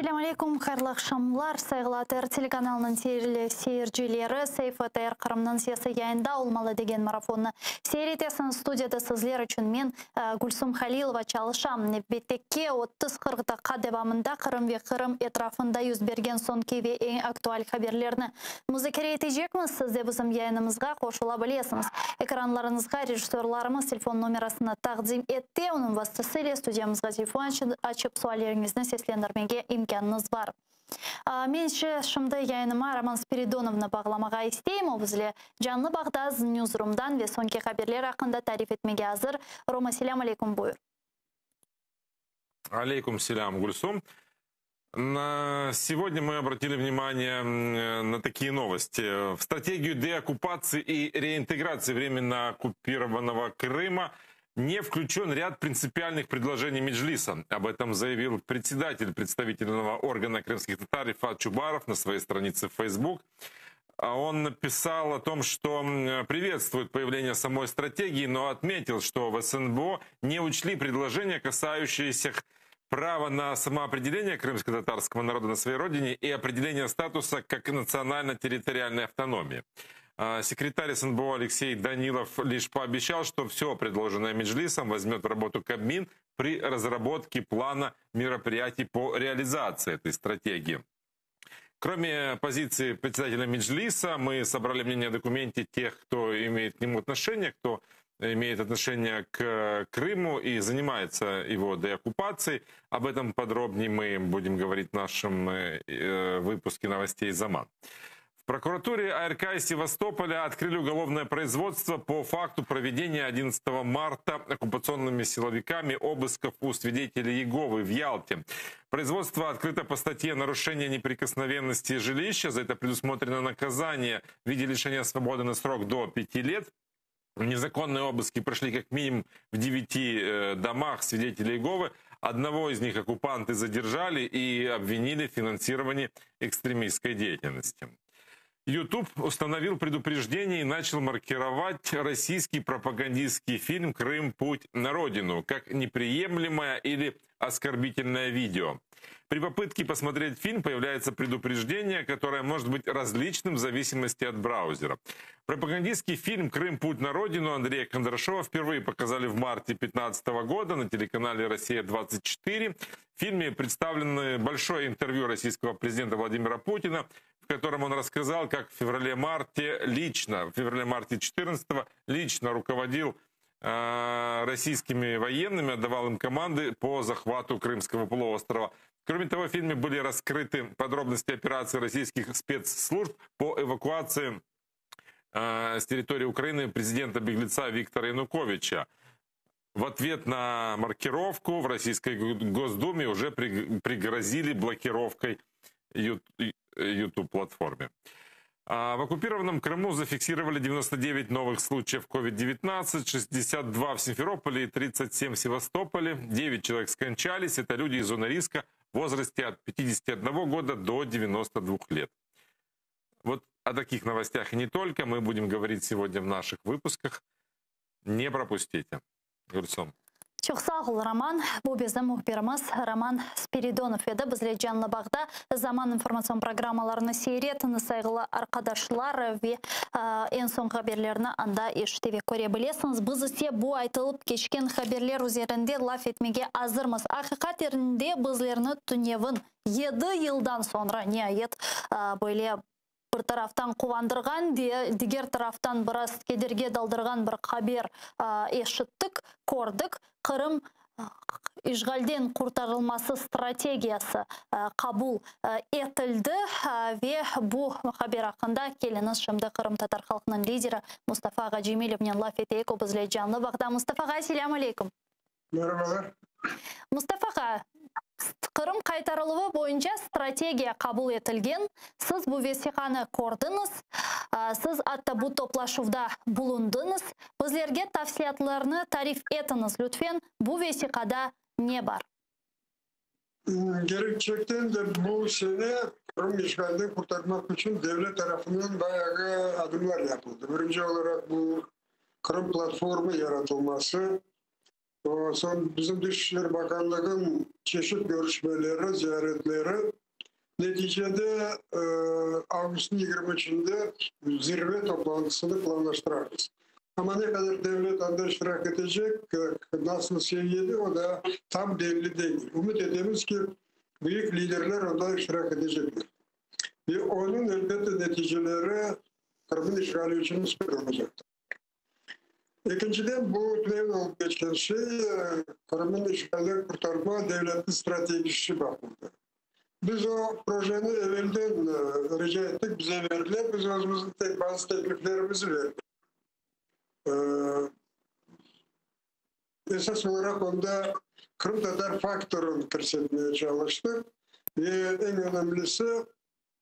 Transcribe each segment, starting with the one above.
Selâm aleyküm, hayırlı aqşamlar, sayğılı ATR telekanalınıñ seyircileri, Saifa ATR Qırımnıñ sesi yayında olmalı degen marafonnı seyir etesiñiz. Studiyada sizler içün men, Gülsum Halilova, çalışam. Nevbetteki 30-40 daqqa devamında Qırım ve Qırım etrafında yüz bergen soñki ve eñ aktual haberlerni muzakere etecekmiz. Siz de bizim yayınımızğa qoşula bilesiñiz. Ekranlarıñızğa rejissörlarımız telefon nomerasını taqdim etti. Onıñ vastasıyle studiyamızğa telefon açıp sualleriñizni seslendirmege imkânıñız bar. Men şimdi yayınıma Roman Spiridonovnı bağlamağa isteyim. O bizle canlı bağda Newsroom'dan ve soñki haberler aqqında tarif etmege azır. Roma, selâm aleyküm, buyur. Aleyküm selâm, Гульсум. На сегодня мы обратили внимание на такие новости. В стратегию деоккупации и реинтеграции временно оккупированного Крыма не включен ряд принципиальных предложений Меджлиса. Об этом заявил председатель представительного органа крымских татар Рефат Чубаров на своей странице в Facebook. Он написал о том, что приветствует появление самой стратегии, но отметил, что в СНБО не учли предложения, касающиеся права на самоопределение крымско-татарского народа на своей родине и определение статуса как национально-территориальной автономии. Секретарь СНБО Алексей Данилов лишь пообещал, что все предложенное Меджлисом возьмет в работу Кабмин при разработке плана мероприятий по реализации этой стратегии. Кроме позиции председателя Меджлиса, мы собрали мнение о документе тех, кто имеет к нему отношение, кто имеет отношение к Крыму и занимается его деоккупацией. Об этом подробнее мы будем говорить в нашем выпуске новостей «Заман». В прокуратуре АРК из Севастополя открыли уголовное производство по факту проведения 11 марта оккупационными силовиками обысков у свидетелей Иеговы в Ялте. Производство открыто по статье «Нарушение неприкосновенности жилища». За это предусмотрено наказание в виде лишения свободы на срок до 5 лет. Незаконные обыски прошли как минимум в девяти домах свидетелей Иеговы. Одного из них оккупанты задержали и обвинили в финансировании экстремистской деятельности. YouTube установил предупреждение и начал маркировать российский пропагандистский фильм «Крым. Путь на родину» как неприемлемое или оскорбительное видео. При попытке посмотреть фильм появляется предупреждение, которое может быть различным в зависимости от браузера. Пропагандистский фильм «Крым. Путь на родину» Андрея Кондрашова впервые показали в марте 2015 года на телеканале «Россия-24». В фильме представлено большое интервью российского президента Владимира Путина, в котором он рассказал, как в феврале-марте лично, в феврале-марте 14 лично руководил российскими военными, отдавал им команды по захвату Крымского полуострова. Кроме того, в фильме были раскрыты подробности операции российских спецслужб по эвакуации с территории Украины президента-беглеца Виктора Януковича. В ответ на маркировку в Российской Госдуме уже пригрозили блокировкой YouTube-платформе. В оккупированном Крыму зафиксировали 99 новых случаев COVID-19, 62 в Симферополе и 37 в Севастополе. 9 человек скончались. Это люди из зоны риска в возрасте от 51 года до 92 лет. Вот о таких новостях и не только мы будем говорить сегодня в наших выпусках. Не пропустите. Гульсум. Çoq sağ ol, Roman. Bu bizim mühbirimiz Roman Spiridonov edi. Bizle canlı bağda. Zaman informatsion programmalarını seyir etiñiz, sayğılı arqadaşlar, ve eñ soñ haberlerni anda eşite ve köre bilesiñiz. Biz ise bu aytılıp keçken haberler üzerinde laf etmege azırmız. Aqiqat yerinde bizlerni tünevin 7 yıldan soñra niayet böyle bir taraftan quvandırğan, diger taraftan biraz kederge daldırğan bir haber eşittik, kördik. Qırım işğalden qurtarılması strategiyası qabul etildi ve bu haber aqqında keliñiz şimdi qırımtatar halqınıñ lideri Mustafa ağa Cemilevnen laf eteyik. O bizle canlı bağda. Mustafa ağa, selâm aleyküm. Merhabalar. Mustafa ağa, Qırım qaytarıluvı boyunca strategiya qabul etilgen. Siz bu vesiqanı kördiñiz, siz atta bu toplaşuvda bulundıñız. Bizlerge tafsilâtlarnı tarif etiñiz, lütfen, bu vesiqada ne bar? Gerçekten de bu sene Qırım işğalden qurtarmaq içün devlet tarafından bayağı adımlar yapıldı. Birinci olaraq bu Qırım platformı yaratılması, soñ bizim Dışişler Bakanlığı'nın çeşit görüşmeleri, ziyaretleri. Neticede avgustnıñ 23-nde zirve toplantısını planlaştıramız. Amma ne qadar devlet anda iştirak etecek, nasıl seviyede, o da tam belli degil. Ümüt etemiz ki, büyük liderler onda iştirak etecekler. Ve onıñ, elbette, neticeleri Qırımnıñ işğali içün müsbet olacaqtır. Ekinciden, bu tünevin olıp keçken şey, Qırımnıñ işğalden qurtarma devletniñ strategisi baqıldı. Biz o projeni evelden rica ettik, bize berdiler, biz özümizniñ tek bazı tekliflerimizi berdik. Esas olaraq onda qırımtatar faktorını kirsetmege çalıştıq ve eñ önemlisi,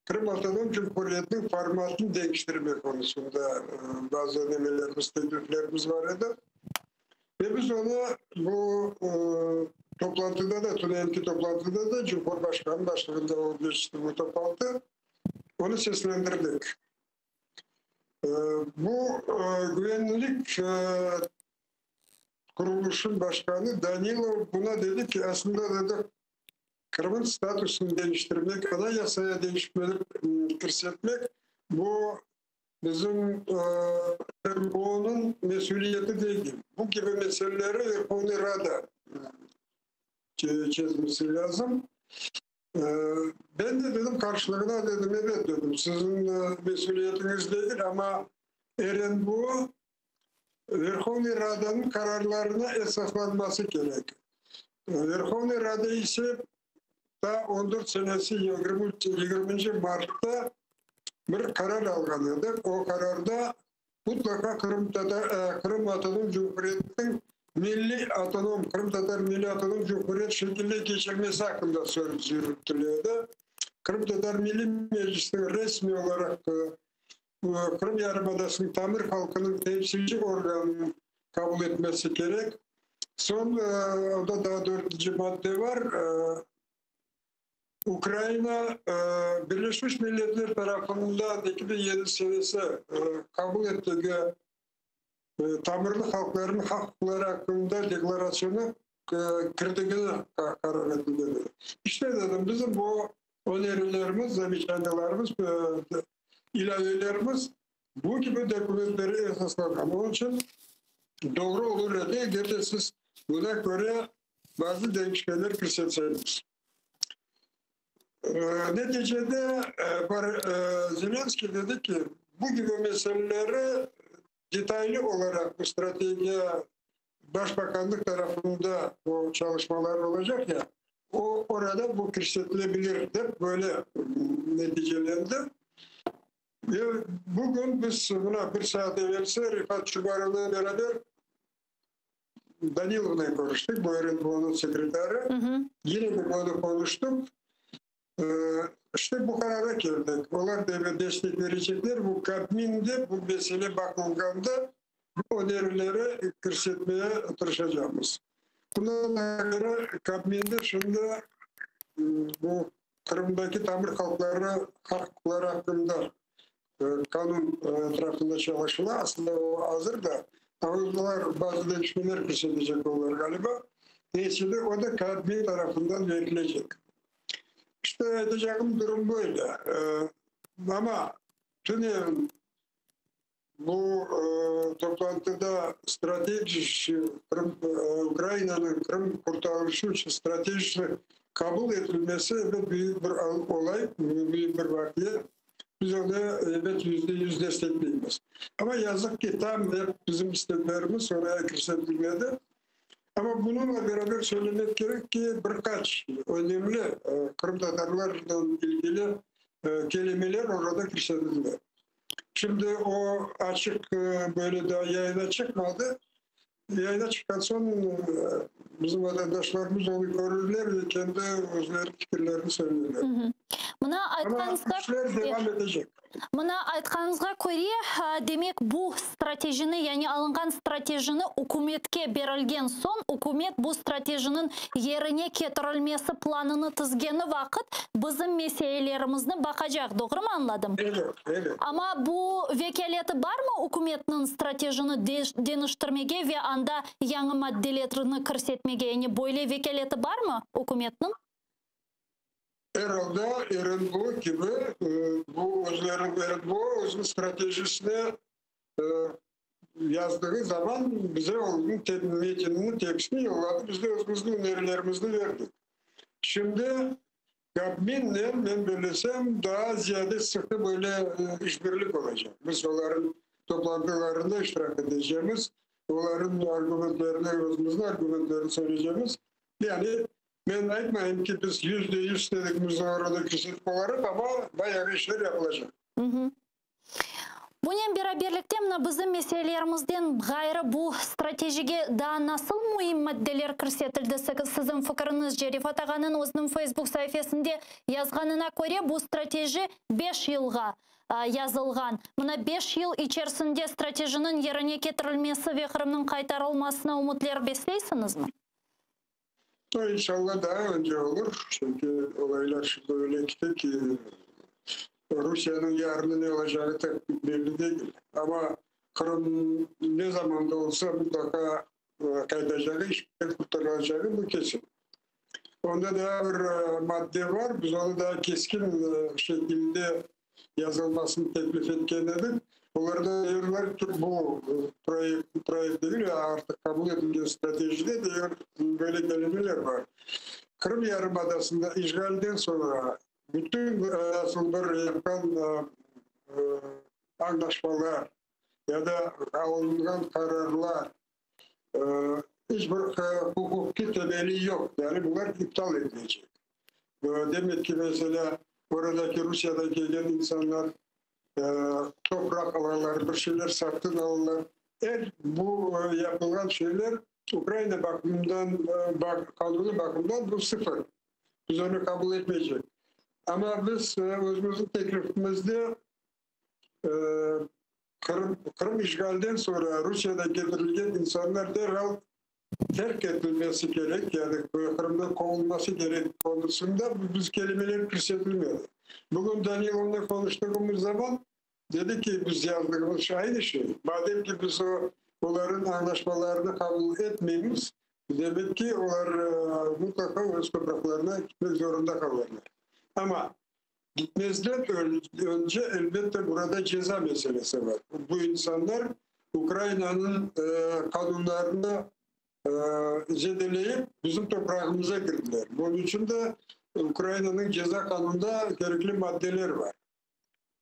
Qırım Avtonom Cumhuriyetiniñ formatını deñiştirme konusında bazı nemelerimiz, tekliflerimiz bar edi. Ve biz onı bu toplantıda da, tünevinki toplantıda da, Cumhurbaşqanı başlığında olıp keçti bu toplantı, onı seslendirdik. Bu güvenlik qurulışınıñ başqanı Danilov buna dedi ki, aslında dedi, Qırım'ın statusını deñiştirmek, anayasaya deñişmeler kirsetmek, bu bizim RNBO'nıñ mesüliyeti degil. Bu kibi meseleleri Verhovnıy Rada çezmesi lâzım. Ben de dedim qarşılığına, dedim, ebet, dedim, siziñ mesüliyetiñiz degil, amma RNBO Verhovnıy Radanıñ qararlarına esaslanması kerek. Verhovnıy Rada ise ta 14 senesi 20 martta bir qarar alğan edi. O qararda mutlaqa Qırımtatar, Qırım Avtonom Cumhuriyetiniñ milliy avtonom, Qırımtatar milliy avtonom cumhuriyet şekilde keçirmesi aqqında söz yürütüle edi. Qırımtatar Milliy Meclisiniñ resmiy olaraq Qırım yarımadasınıñ tamır halqınıñ temsilci organınıñ qabul etmesi kerek. Soñ, onda daa dörtünci madde bar, Ukraina Birleşmiş Milletler tarafından 2007 senesi qabul ettigi Tamırlı halqlarnıñ haq-uquqları aqqında deklaratsiyonı kirdigini qarar etilgen edi. İşte, dedim, bizim bu önerilerimiz, zameçaniyalarımız, ilâvelerimiz bu kibi dokumentlere esaslanğan. Onıñ içün doğru olur edi, eger de siz buna köre bazı deñişmeler kirsetseñiz. Neticede Zelenskıy dedi ki, bu kibi meseleleri detaylı olaraq bu strategiya Başbakanlıq tarafında o çalışmalar olacaq ya, o orada bu kirsetilebilir dep böyle neticelendi. Ve bugün biz mına bir saat evelsi Refat Çubarovnen beraber Danilovnen körüştik, bu RNBOnıñ sekretarı. Yine de bunı qonuştıq. İşte bu qarara keldik. Olar da destek berecekler. Bu Kabminde bu mesele baqılğanda bu önerileri kirsetmeye tırışacaqmız. Bundan ğayrı Kabminde şimdi bu Qırımdaki tamır halqları haq-uquqları aqqında qanun etrafında çalışıla. Aslında o azır da, amma olar bazı deñişmeler kirsetecek olurlar ğaliba. Neticede o da Kabmin tarafından verilecek. İşte aytacağım durum böyle. Amma tünevin bu toplantıda strategik Qırım, Ukrainanıñ Qırım qurtarılışı içün stratejisi qabul etilmesi ebet büyük bir olay, büyük bir vaqia. Biz onı ebet %100 destekleymiz. Amma yazıq ki, tam hep bizim isteklerimiz oraya kirsetilmedi. Amma bununla beraber söylemek kerek ki, bir qaç önemli qırımtatarlarnen ilgili kelimeler orada kirsetildi. Şimdi o açıq böyle daa yayına çıqmadı. Yayına çıqqan soñ bizim vatandaşlarımız onı körürler ve kendi özleri fikirlerini söylerler. Mına Amma işler devam etecek. Mına aytqanıñızğa köre, demek bu stratejini, yani alınğan stratejini ükümetke berilgen soñ, ükümet bu stratejiniñ yerine ketirilmesi planını tizgeni vaqıt bizim meselelerimizni baqacaq, doğrumı añladım? Evet, evet. Amma bu vekâleti barmı ükümetniñ stratejini deñiştirmege ve anda yañı maddelerni kirsetmege, yani böyle vekâleti barmı ükümetniñ? Er alda RNBO kibi bu özleriniñ RNBO özüniñ stratejisine yazdığı zaman bize onıñ metinini, tekstini yolladı, biz de özümizniñ önerilerimizni verdik. Şimdi Kabminnen, men bellesem, daa ziyade sıqı böyle işbirlik olacaq. Biz olarnıñ toplantılarında iştirak etecemiz, olarnıñ argumentlerini, özümizniñ argumentlerini söyleycemiz. Yani, men aytmayım ki, biz %100 istedikimizni orada kirsetip olarıq, amma bayağı işler yapılacaq. Bunen beraberlikte, mına bizim meselelerimizden ğayrı bu stratejige daa nasıl müim maddeler kirsetildi, siziñ fikiriñizce? Refat ağanıñ özüniñ Facebook saifesinde yazğanına köre, bu strateji beş yılğa yazılğan. Mına beş yıl içerisinde stratejiniñ yerine ketirilmesi ve Qırımnıñ qaytarılmasına ümütler besleysiñizmi? İnşallah daha önce olur. Çünki olaylar şimdi öyle kite ki, Rusiyanıñ yarını ne olacağı tek belli degil. Amma Qırım ne zaman da olsa mutlaka qaytacağı, işten qurtarılacağı bu kesin. Onda daa bir madde var, biz onı daa keskin şekilde yazılmasını teklif etken edik. Olarda diyorlar ki, bu proyekt, proyekt degil, artıq qabul etilgen stratejide diyor, böyle kelimeler bar. Qırım yarımadasında işğalden soñra bütün nasıl bir yapqan añlaşmalar ya da alınğan qararlar iç bir huquqiy temeli yoq, yani bular iptal etilecek. Demek ki, meselâ, oradaki Rusiyadan kelgen insanlar topraq alalar, bir şeyler satın alalar. Er bu yapılğan şeyler Ukraina baqımından, qanunı baqımından bu sıfır. Biz onı qabul etmeycek. Amma biz özümizniñ teklifimizde Qırım, Qırım işğalden soñra Rusiyada ketirilgen insanlar derhal terk etilmesi kerek, yani Qırımdan qovulması kerek konusında biz kelimeler kirsetilmedi. Bugün Danilovnen qonuştığımız zaman dedi ki, biz yazdığımız şey aynı şey. Madem ki biz o olarnıñ añlaşmalarını qabul etmeymiz, demek ki, olar mutlaqa öz topraqlarına gitmek zorunda qalırlar. Amma Gitmezden önce, elbette, burada ceza meselesi bar. Bu insanlar Ukrainanıñ qanunlarını zedeleyip, bizim toprağımıza kirdiler. Bunıñ içün de Ukrainanıñ ceza qanunında kerekli maddeler bar.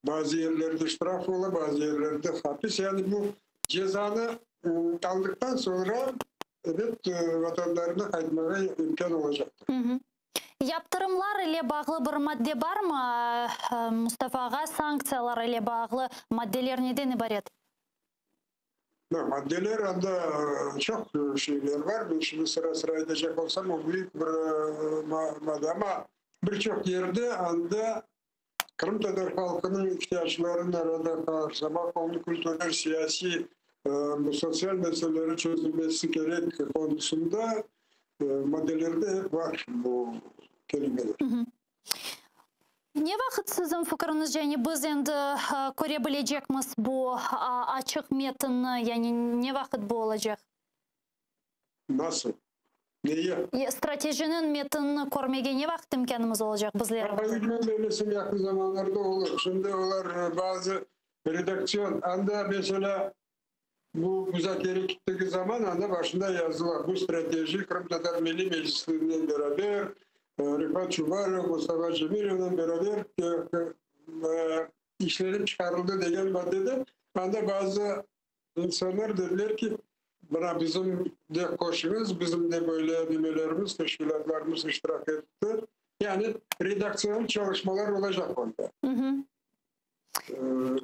Bazı yerlerde ştraf ola, bazı yerlerde hapis. Yani bu cezanı aldıqtan soñra, ebet, vatanlarına qaytmağa imkân olacaqtır. Yaptırımlar ile bağlı bir madde barmı, Mustafa ağa? Sanktsiyalar ile bağlı maddeler neden ibaret? Maddeler anda çoq şeyler bar. Men şimdi sıra-sıra aytacaq olsam, o büyük bir madde. Amma bir çoq yerde anda qırımtatar halqınıñ ihtiyaclarını arada qarşılamaq, onıñ kültürel, siyasiy, sotsial meseleleri çözülmesi kerek qonusında maddelerde hep bar bu kelimeler. Ne vaqıt siziñ fikriñizce, yani biz endi köre bilecekmiz bu açıq metinni, yani ne vaqıt bu olacaq? Nasıl? Neye? Stratejiniñ metinini körmege ne vaqıt imkânımız olacaq bizler? Men bellesem, yaqın zamanlarda olur. Şimdi olar bazı redaktsion, anda meselâ, bu muzakere kittigi zaman anda başında yazıla, bu strateji Qırımtatar Milliy Meclisinen beraber, Refat Çubarov, Mustafa Cemilevnen beraber işlenip çıqarıldı degen maddede, anda bazı insanlar dediler ki, mına bizim de qoşuñız, bizim de böyle nimelerimiz, teşkilâtlarımız iştirak etti. Yani redaktsion çalışmalar olacaq onda.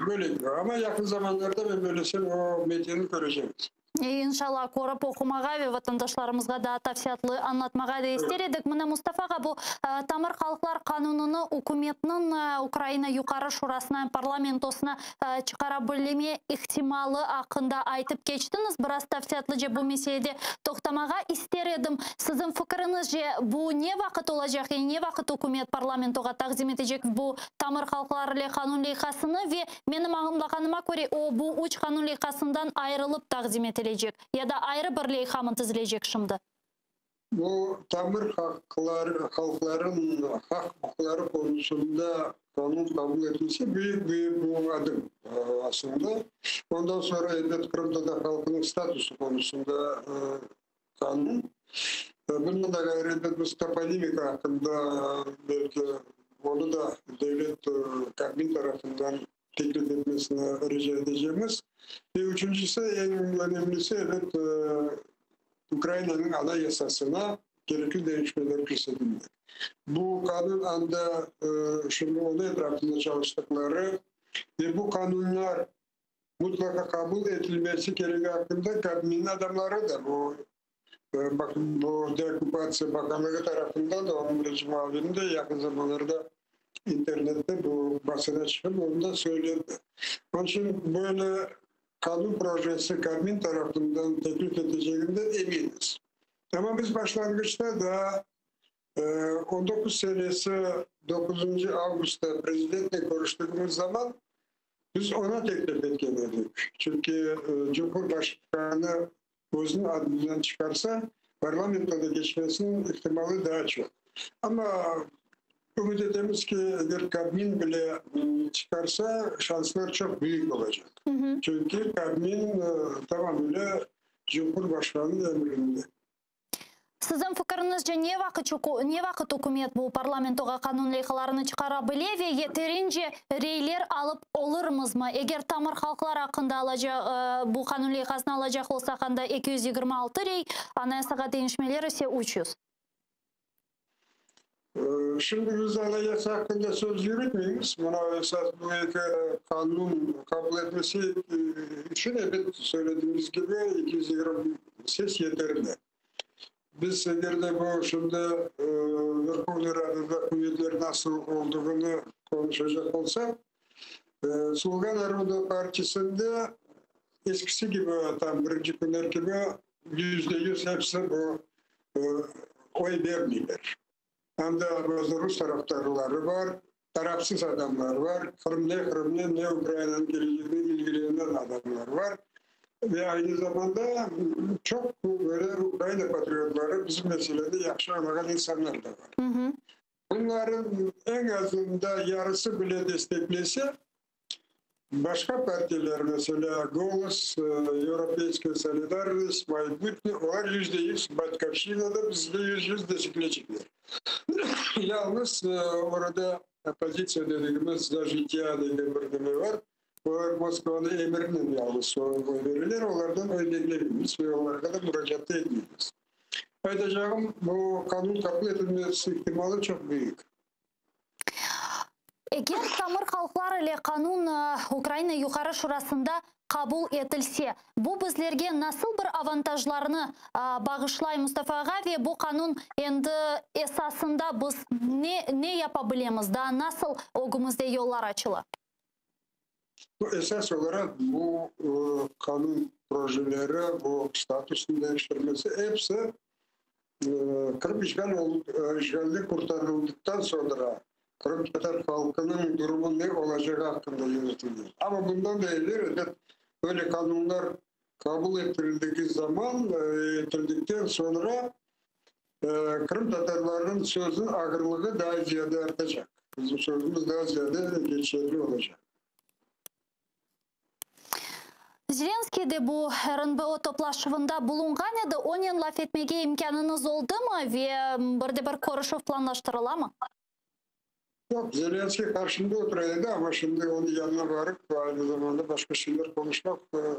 Böyle, amma yaqın zamanlarda men bellesem o metinni körecekmiz. İnşallah, körip oqumağa ve vatandaşlarımızğa daa tafsilâtlı añlatmağa da ister edik. Mına, Mustafa ağa, bu Tamır halqlar qanunını ükümetniñ Ukraina Yuqarı Şurasına, parlamentosına çıqara bilme ihtimalı aqqında aytıp keçtiñiz. Biraz tafsilâtlıca bu meselede toqtamağa ister edim. Siziñ fikiriñizce, bu ne vaqıt olacaq, yani ne vaqıt ükümet parlamentoğa taqdim etecek bu Tamır halqlar ile qanun leyhasını ve, menim añlağanıma köre, o, bu üç qanun leyhasından ayırılıp taqdim etilecek ya da ayrı bir leyhamı tizilecek şimdi? Bu tamır haqlar, halqların haq-uquqları qonusında qanun qabul etilse, büyük bir bu adım aslında. Ondan sonra elbet qırımtatar halqınıñ statusı qonusında qanun. Bundan da ğayrı elbet biz toponimika aqqında belki onı da devlet Kabmin tarafından teklif etmesini rica etecemiz. Ve üçüncisi, eñ önemlisi, ebet, Ukrainanıñ Anayasasına kerekli deñişmeler kirsetilmek. Bu qanun anda şimdi onıñ etrafında çalıştıqları ve bu qanunlar mutlaqa qabul etilmesi keregi aqqında Kabminniñ adamları da bu Bakın, bu Deokkupatsiya bakanlığı tarafından da onıñ birinci muavini de yaqın zamanlarda internette bu basına çıqıp onı da söyledi. Onıñ içün böyle qanun projesi Kabmin tarafından teklif eteceginden eminiz. Amma biz başlanğıçta daa 19 senesi doquzıncı avgustta prezidentnen körüştigimiz zaman biz oña teklif etken edik. Çünki Cumhurbaşqanı özüniñ adından çıqarsa, parlamentte de keçmesiniñ ihtimalı daa çoq. Amma ümüt etemiz ki, eger Kabmin bile çıqarsa, şanslar çoq büyük olacaq. Çünki Kabmin tamamıyla Cumhurbaşqanınıñ emrinde. Siziñ fikiriñizce, ne vaqıt ne vaqıt ükümet bu parlamentoğa qanun leyhalarını çıqara bile ve yeterince reyler alıp olurmızmı? Eger tamır halqlar aqqında alacaq bu qanun leyhasını alacaq olsaq, anda 226 rey, Anayasağa deñişmeler ise 300. Şimdi biz Anayasa aqqında söz yürütmeymiz. Mına esas bu eki qanun qabul etmesi içün, ebet, söylediğimiz kibi, 220 ses yeterli. Biz eger de bu şimdi Verhovnıy Radada quvetler nasıl olduğını qonuşacaq olsaq, Sluga naroda partisinde eskisi kibi, tam birinci künler kibi, 100% hepsi bu oy bermeyler. Anda bazı rus tarafdarları bar, tarafsız adamlar bar, Qırım ne Qırımnen, ne Ukrainanıñ keleceginen ilgilenen adamlar bar. Ve aynı zamanda çoq böyle Ukraina patriotları, bizim meseleni yahşı añlağan insanlar da bar. Bunların eñ azında yarısı bile desteklese, başqa partiyalar, meselâ, Golos, Yevropeyskaya solidarnost, Maybutne, olar 100%, Batkovşçina da bizge 100% destekleycekler. Yalnız orada oppozitsiya dedigimiz Za jıttâ degen bir neme bar, olar Moskvanıñ emirinen yalnız oy bereler, olardan oy beklemeymiz ve olarğa da muracaat da etmeymiz. Aytacağım, bu qanun qabul etilmesi ihtimalı çoq büyük. Eger tamır halqlar ile qanun Ukraina Yuqarı Şurasında qabul etilse, bu bizlerge nasıl bir avantajlarnı bağışlay, Mustafa ağa, ve bu qanun endi esasında biz ne ne yapa bilemiz, daa nasıl ögümizde yollar açıla? Bu esas olaraq bu qanun projeleri, bu statusnıñ deñiştirilmesi episi Qırım işğal işğalden qurtarıldıqtan soñra qırımtatar halqınıñ durumu ne olacağı aqqında yürütildi. Amma bundan da evel, ebet, böyle qanunlar qabul ettirildigi zaman, etildikten soñra qırımtatarlarnıñ sözüniñ ağırlığı daa ziyade artacaq. Bizim sözümiz daa ziyade geçerli olacaq. Zelenskiy de bu RNBO toplaşuvında bulunğan edi, onen laf etmege imkânıñız oldımı ve bir de bir körüşüv planlaştırılamı? Yoq, Zelenskiy qarşımda otura edi, amma şimdi onıñ yanına barıp, aynı zamanda başqa şeyler qonuşmaq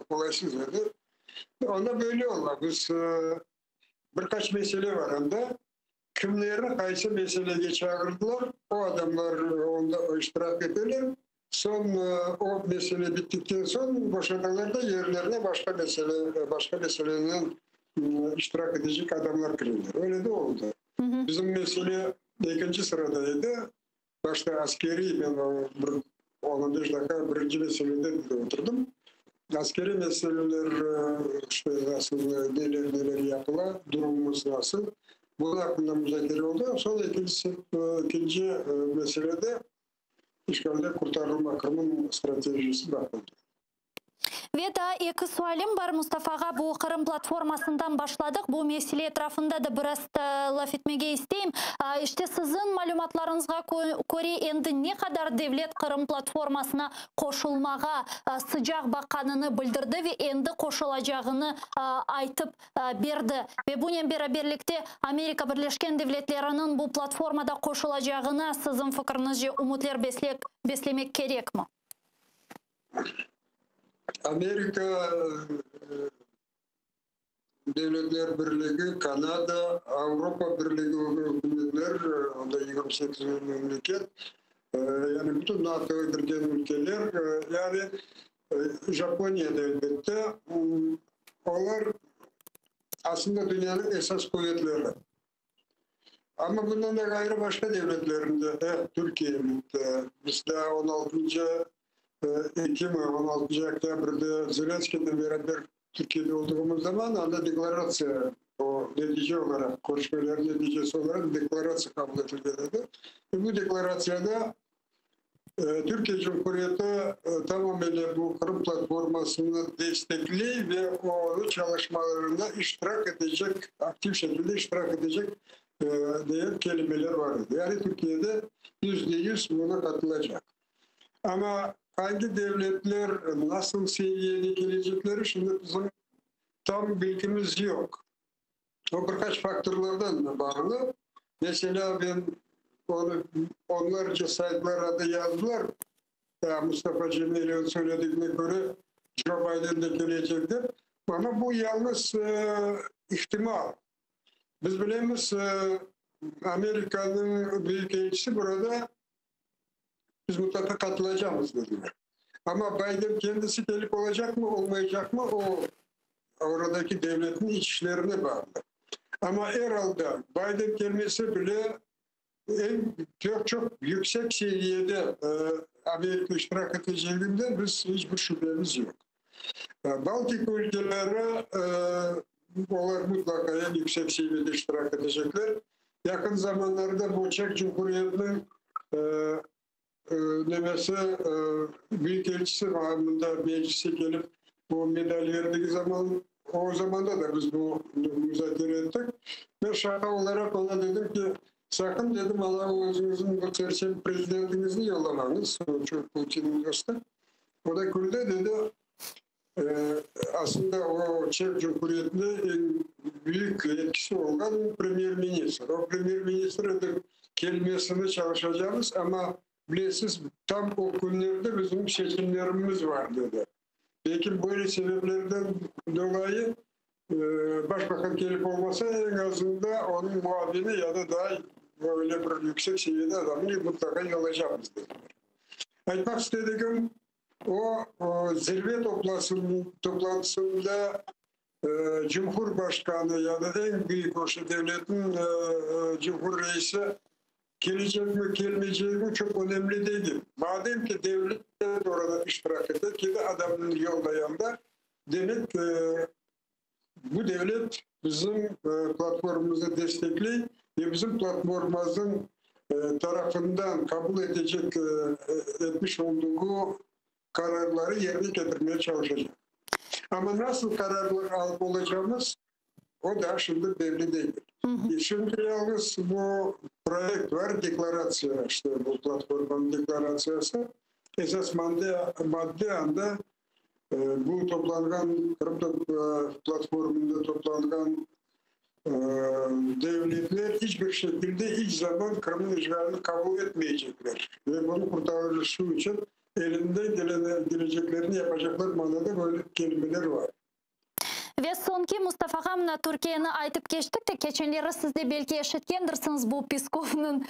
qolaysız edi. Onda böyle ola, biz bir qaç mesele bar anda, kimleri qaysı meselege çağırdılar, o adamlar onda iştirak eteler, soñ o mesele bittikten soñ boşatalar da, yerlerine başqa mesele, başqa meselenen iştirak etecek adamlar kireler. Öyle de oldı. Bizim mesele ekinci sırada edi. Başta askeriy, men bir 15 daqqa birinci meselede de oturdım. Askeriy meseleler, işte nasıl, neler, neler yapıla, durumumız nasıl, bunıñ aqqında muzakere oldı. Soñ ekincisi, ekinci meselede işğalden qurtarılma, Qırımnıñ stratejisi baqıldı. Ve daa eki sualim bar, Mustafa ağa. Bu Qırım platformasından başladıq. Bu mesele etrafında da biraz laf etmege isteyim. İşte, siziñ malümatlarıñızğa köre, endi ne qadar devlet Qırım platformasına qoşulmağa sıcaq baqqanını bildirdi ve endi qoşulacağını aytıp berdi? Ve bunen beraberlikte Amerika Birleşken Devletleriniñ bu platformada qoşulacağına siziñ fikriñizce ümütler beslemek kerekmi? Amerika Devletler Birligi, Kanada, Avropa Birligi ükümetler, onda 28 memleket, yani bütün NATO'ya kirgen ülkeler, yani Japoniya da elbette, olar aslında dünyanıñ esas quvetleri. Amma bundan da ğayrı başqa devletlerinde de, Türkiye elbette, biz daa on altıncı ekim, on altıncı oktâbrde Zelenskiynen beraber Türkiyede olduğumız zaman anda deklaratsiya, o netice olaraq, körüşmelerniñ neticesi olaraq deklaratsiya qabul etilgen edi. Ve bu deklaratsiyada Türkiye Cumhuriyeti tamamıyla bu Qırım platformasını destekley ve onıñ çalışmalarında iştirak etecek, aktiv şekilde iştirak etecek degen kelimeler bar edi. Yani Türkiyede 100% buna qatılacaq. Amma angi devletler nasıl seviyege kelecekleri şimdi bizim tam bilgimiz yoq. O bir qaç faktorlardan bağlı. Meselâ, ben onı onlarca saytlarda yazdılar, Mustafa Cemilevniñ söylediğine köre, Joe Biden de kelecek dep. Amma bu yalnız ihtimal. Biz bilemiz, Amerikanıñ büyükelçisi burada biz mutlaqa qatılacaqmız dediler. Amma Biden kendisi kelip olacaqmı, olmaycaqmı, o oradaki devletniñ iç işlerine bağlı. Amma er alda Biden kelmese bile eñ çoq çoq yüksek seviyede Amerika iştirak eteceginden biz iç bir şübemiz yoq. Baltik ülkeleri olar mutlaqa eñ yüksek seviyede iştirak etecekler. Yaqın zamanlarda bu Çeh Cumhuriyetiniñ nemesi, büyükelçisi mında mecliske kelip bu medal verdigi zaman, o zamanda da biz bu muzakere ettik. Men şaqa olaraq oña dedim ki, saqın, dedim, ala özüñizniñ bu sersem prezidentiñizni yollamañız, o çoq Putinniñ dostu. O da küldi, dedi, Aslında o Çeh Cumhuriyetinde eñ büyük etkisi olğan premyer-ministr. O premyer-ministr endi kelmesini çalışacağımız, amma bilesiz, tam o künlerde bizim seçimlerimiz bar, dedi. Belki böyle sebeplerden dolayı başbaqan kelip olmasa, eñ azında onıñ muavini ya da daa böyle bir yüksek seviyede adamnı mıtlaqa yollaycaqmız, dediler. Aytmaq istedigim, O, zirve toplantısında Cumhurbaşqanı ya da eñ büyük oşa devletniñ cumhur reisi kelecekmi, kelmeycekmi çoq önemli degil. Madem ki, devlet orada iştirak ete, kedi adamnı yollayanda, demek, bu devlet bizim platformamıznı destekley ve bizim platformamıznıñ tarafından qabul etecek etmiş olduğu qararları yerine ketirmege çalışacaq. Amma nasıl qararlar alıp olacağımız, o daa şimdi belli degil. Şimdi yalnız bu proyekt bar, deklaratsiya, işte bu platformanıñ deklaratsiyası. Esas madde anda Bu toplanğan Qırım platformında toplanğan devletler iç bir şekilde iç zaman Qırımnıñ işğalini qabul etmeycekler ve bunı qurtarışı içün elinden geleceklerini yapacaqlar manada böyle kelimeler bar. Ve soñki, Mustafa ağa, mına Türkiyeni aytıp keçtik de, keçenleri siz de belki eşitkendirsiñiz bu Peskovnıñ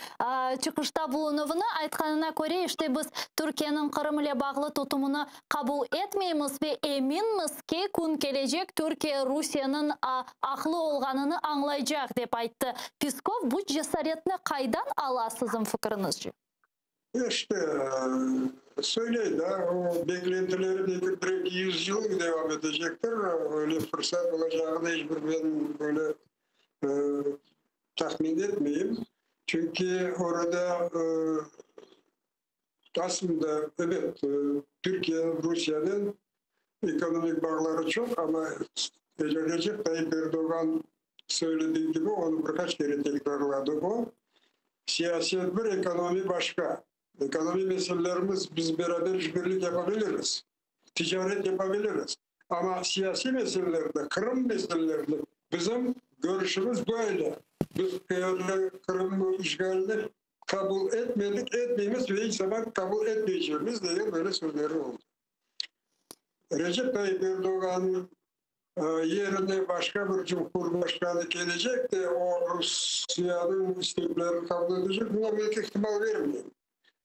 çıqışta bulunuvını. Aytqanına köre, işte biz Türkiyeniñ Qırım ile bağlı tutumını qabul etmeymiz ve eminmiz ki, kün kelecek, Türkiye Rusiyeniñ aqlı olğanını añlaycaq, dep ayttı Peskov. Bu cesaretni qaydan ala, siziñ fikriñizce? İşte, söyley da, o beklentileri belki bir-eki yüzyıl devam etecektir, öyle fırsat olacağını iç bir men böyle tahmin etmeyim. Çünki orada aslında, ebet, Türkiye Rusiyanen. Ekonomik bağları çoq, amma Recep Tayyip Erdoğan söylediği kibi, onı bir qaç kere tekrarladı o, siyaset bir, ekonomi başqa. Ekonomi meselelerimiz biz beraber işbirlik yapabiliriz, ticaret yapabiliriz. Amma siyasiy meselelerde, Qırım meselelerinde bizim körüşimiz böyle. Biz Qırım işğalini qabul etmedik, etmeymiz ve iç zaman qabul etmeycegimiz degen böyle sözleri oldı. Recep Tayyip Erdoğannıñ yerine başqa bir cumhurbaşqanı kelecek de, o Rusiyeniñ isteklerini qabul etecek, buña büyük ihtimal vermeyim.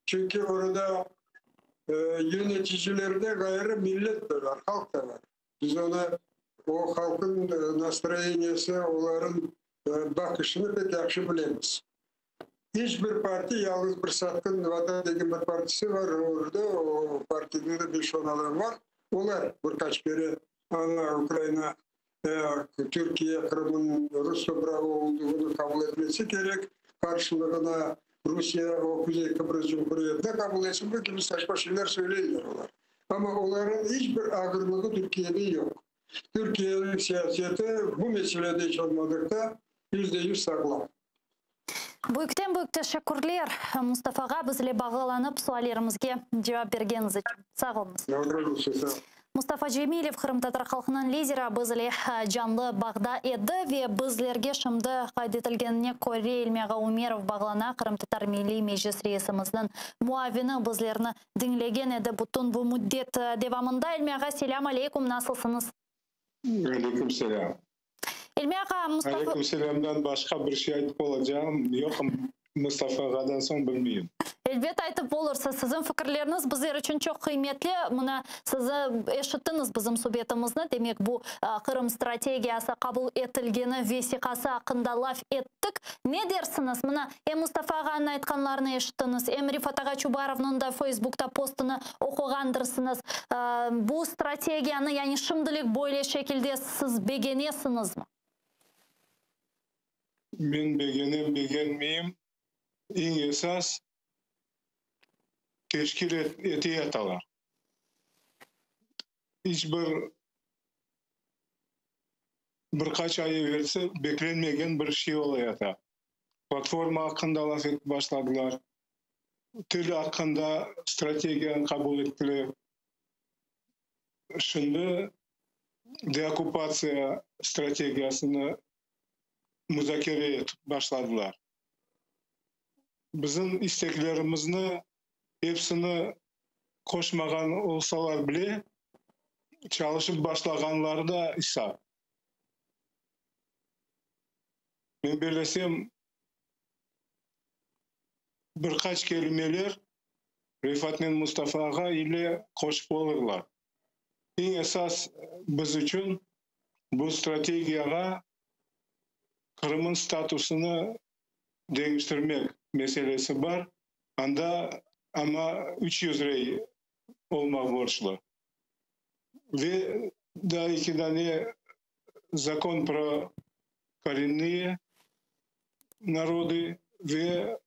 Çünki orada yöneticilerde ğayrı millet de bar, halq da bar. Biz onı, o halqnıñ nastroyeniyesi, olarnıñ baqışını pek yahşı bilemiz. İç bir parti, yalnız bir satqın Vatan degen bir partisi var orada, o partide de beş-on adam var. Olar bir qaç kere ana Ukraina, Türkiye Qırımnıñ rus toprağı olduğını qabul etmesi kerek, qarşılığına Rusiye o Kuzey Qıbrız Cumhuriyetini qabul etsin, bu kibi saçma şeyler söyleyler olar. Amma olarnıñ iç bir ağırlığı Türkiyede yoq. Türkiyeniñ siyaseti bu meselede iç olmadıqta %100 sağlam. Büyükten büyük teşekkürler Mustafa ağa, bizle bağlanıp suallerimizge cevap bergeniñiz içün. Sağ oluñız. Mustafa Cemilev, qırımtatar halqınıñ lideri, bizle canlı bağda edi ve bizlerge şimdi qayd etilgenine köre İlmi ağa Umerov bağlana, Qırımtatar Milliy Meclis reisimizniñ muavini bizlerni diñlegen edi bütün bu müddet devamında. İlmi ağa, selâm aleyküm, nasılsıñız? Aleyküm selâm. İlmi ağa, Mustafa... Aleyküm selâmdan başqa bir şey aytıp olacağım yoqım, Mustafa ağadan soñ bilmeyim. Elbet aytıp olursız. Siziñ fikirleriñiz bizler içün çoq qıymetli. Mına, siz eşittiñiz bizim subetimizni. Demek, bu Qırım strategiyası qabul etilgeni vesiqası aqqında laf ettik. Ne dersiñiz? Mına, em Mustafa ağanıñ aytqanlarını eşittiñiz, em Refat ağa Çubarovnıñ da Feysbukta postını oquğandırsıñız. Bu strategiyanı, yani şimdilik böyle şekilde siz begenesiñizmi? Men begenem, begenmeyim, eñ esas teşkil eteyatalar. İç bir bir qaç ay evelsi beklenmegen bir şey olayata. Platforma aqqında laf etip başladılar, til aqqında strategiyanı qabul ettiler. Şimdi deokkupatsiya strategiyasını muzakere etip başladılar. Bizim isteklerimizni epsini qoşmağan olsalar bile, çalışıp başlağanları da isap. Men bellesem, bir qaç kelimeler Refatnen Mustafa ağa ile qoşıp olurlar. Eñ esas biz içün bu strategiyağa Qırım'ın statusını deñiştirmek meselesi bar, anda amma 300 rey olmaq borclu. Ve daa eki dane zakon pro korennıye народы ve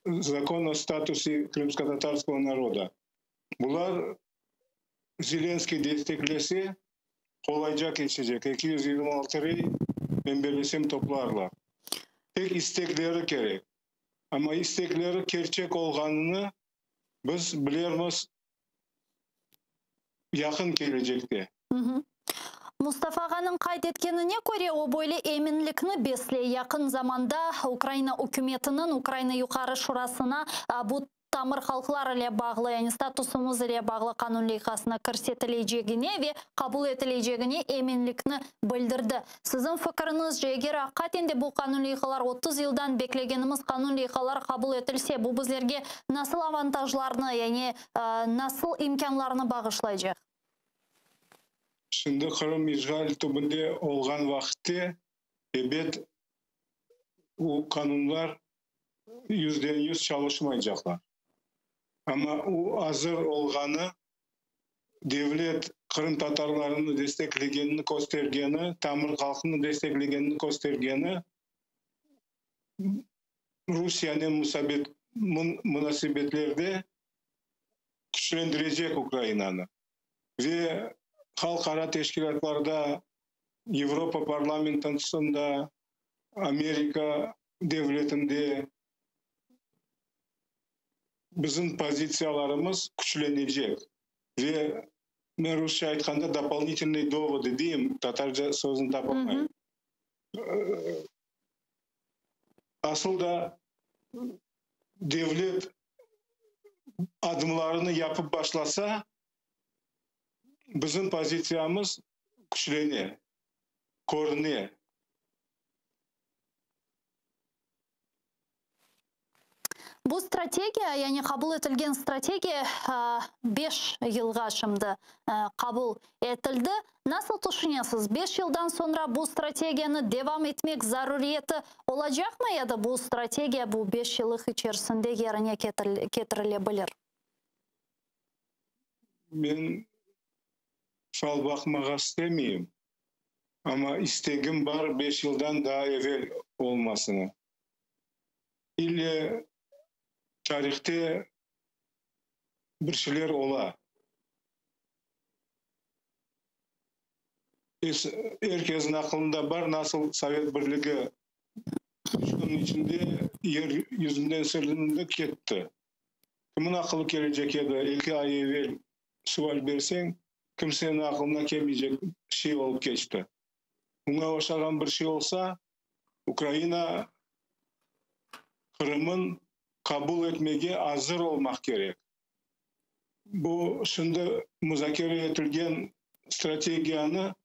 zakon o statusi krımskotatarskogo naroda. Bular Zelenskiy desteklese, qolayca keçecek, 226 rey, men bellesem, toplarlar. Tek istekleri kerek. Amma istekleri kerçek olğanını biz bilermiz yaqın kelecekte. Mustafa ağanıñ qayd etkenine köre, o böyle eminlikni besley, yaqın zamanda Ukraina ükümetiniñ Ukraina Yuqarı Şurasına bu tamır halqlar ile bağlı, yani statusımız ile bağlı qanun leyhasını kirsetilecegine ve qabul etilecegine eminlikni bildirdi. Siziñ fikiriñizce, eger aqiqaten de bu qanun leyhalar 30 yıldan beklegenimiz qanun leyhalar qabul etilse, bu bizlerge nasıl avantajlarnı, yani nasıl imkânlarnı bağışlaycaq? Şimdi Qırım işğal tübünde olğan vaqıtte, ebet, o qanunlar %100 çalışmaycaqlar. Amma o azır olğanı, devlet qırımtatarlarını desteklegenini köstergeni, tamır halqını desteklegenini köstergeni, Rusiyenen munasebetlerde küçlendirecek Ukrainanı. Ve. Halqara teşkilâtlarda, Avropa parlamentosında, Amerika devletinde bizim pozitsiyalarımız küçlenecek. Ve men rusça aytqanda дополнительные доводы deyim, tatarca sözüni tapalmayım. Asıl da devlet adımlarını yapıp başlasa, bizim pozitsiyamız küçlene, körüne. Bu strategiya, yani qabul etilgen strategiya 5 yılğa şimdi qabul etildi. Nasıl tüşünesiz? 5 yıldan soñra bu strategiyanı devam etmek zaruriyeti olacaqmı ya da bu strategiya bu 5 yıllıq içerisinde yerine ketirile bilir? Men fal baqmağa istemeyim, amma istegim bar 5 yıldan daa evel olmasını. İlle tarihte bir şeyler ola. Er kesniñ aqlında bar, nasıl Sovet Birligi 3 kün içinde yer yüzünden silindi ketti. Kimniñ aqılı kelecek edi, 2 ay evel sual berseñ, kimseniñ aqlına kelmeycek şey olıp keçti. Buña oşağan bir şey olsa, Ukraina Qırımın qabul etmege azır olmaq kerek. Bu şimdi muzakere etilgen strategiyanı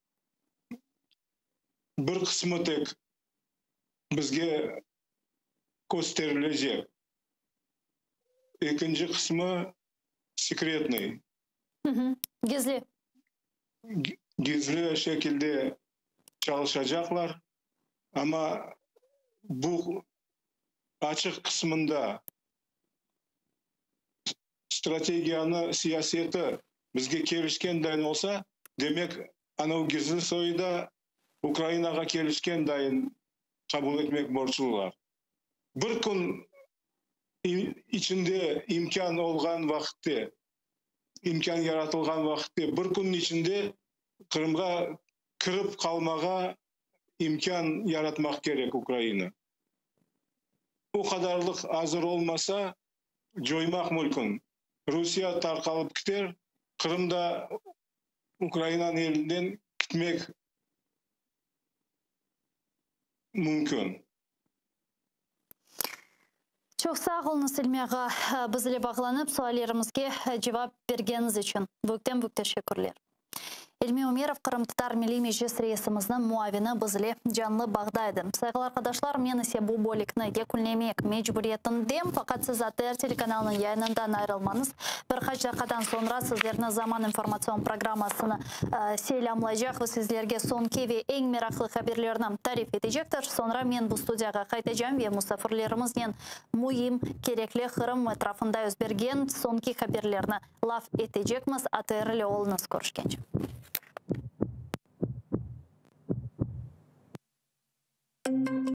bir qısmı tek bizge kösterilecek. Ekinci qısmı sekretnıy. Gizli. Gizli şekilde çalışacaqlar. Amma bu açıq qısmında strategiyanı, siyaseti bizge kelişken dayın olsa, demek, anav gizli soyu da Ukrainağa kelişken dayın qabul etmek borçlular. Bir kün içinde imkân olğan vaqıtte, imkân yaratılğan vaqıtte, bir kün içinde Qırımğa kirip qalmağa imkân yaratmaq kerek Ukraina. O qadarlıq azır olmasa, coymaq mümkün. Rusiye tarqalıp kiter, Qırım da Ukrainanıñ elinden kitmek mümkün. Çoq sağ oluñız, İlmi ağa, biz ile bağlanıp, suallerimizge cevap bergeniñiz içün. Büyükten-büyük teşekkürler. İlmi Ümerov, Qırımtatar Milliy Meclis reisimizniñ muavini biz ile canlı bağda edi. Sayğılı arqadaşlar, men ise bu bölükni yekünlemek mecburiyetindem, faqat siz ATR telekanalınıñ yayınından ayrılmañız. Bir qaç daqiqadan soñra sizlerni Zaman informatsion programmasını selâmlaycaq ve sizlerge soñki ve eñ meraqlı haberlerni tarif etecektir. Soñra men bu studiyağa qaytacam ve musafirlerimiznen müim, kerekli Qırım etrafında yüz bergen soñki haberlerni laf etecekmiz. ATR ile oluñız, körüşkence.